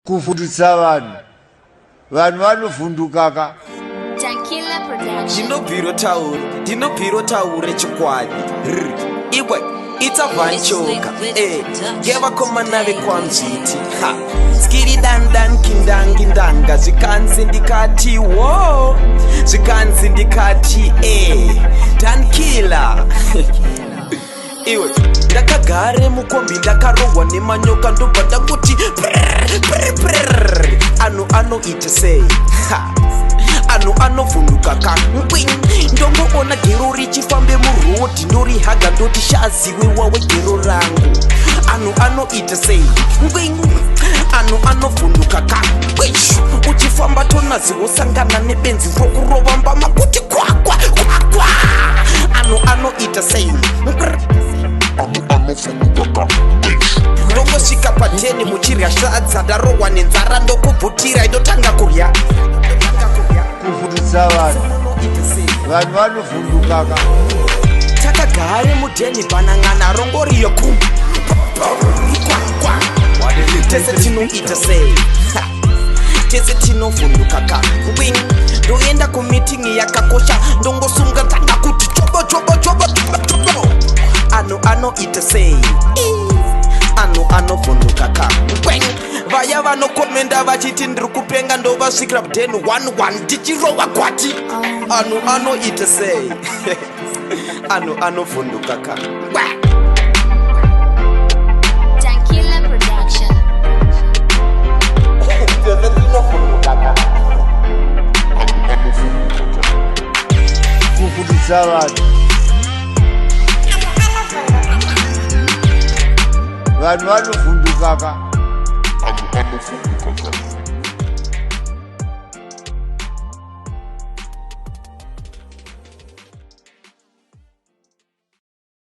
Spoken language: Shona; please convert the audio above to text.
Kuvhundutsa vanhu. Vanhu vanovhundukaka. Tankila Production. Ndinobviro taure, ndinobviro taure chokwadi. Rr, Iwe itsavhanchoka eh, ngevakomana vekwanzviti ha skiri dandan kindangindanga zvikanzi ndikati wo zvikanzi ndikati e dankila iwe ndakagare mukombi ndakarohwa nemanyoka ndobva ndakuti anhu anoita sei anhu anovhunduka kangwi ndongoona gero richifambe murodhi ndorihaga ndoti shaziwe wawe gero rangu anhu anoita sei ngwi anhu anovhunduka kangwi uchifamba tonazi wosangana nebenzi rokurova mbama kuti kwakwa kwakwa anhu anoita sei ndongosvika pateni muchirya sadza ndarohwa nenzara ndokubvutira indotanga kurya Kuvhundutsa vanhu. Vanhu vanovhundukaka. Takagare mudheni bhanan'ana rongoriyo kum tese tinoita sei tese tinovhunduka ka wing ndoenda kumitingi yakakosha ndongosunga tanga kuti chobo chobo chobo chobo chobo ano anoita sei ano anovhunduka ka wing vaya vanokomenda vachiti ndiri kupenga ndovasvikira kuden 11 ndichirova gwati ano anoita sei ano anovhunduka ka Tankila Production. Kuvhundutsa vanhu. Vanhu vanovhundukaka.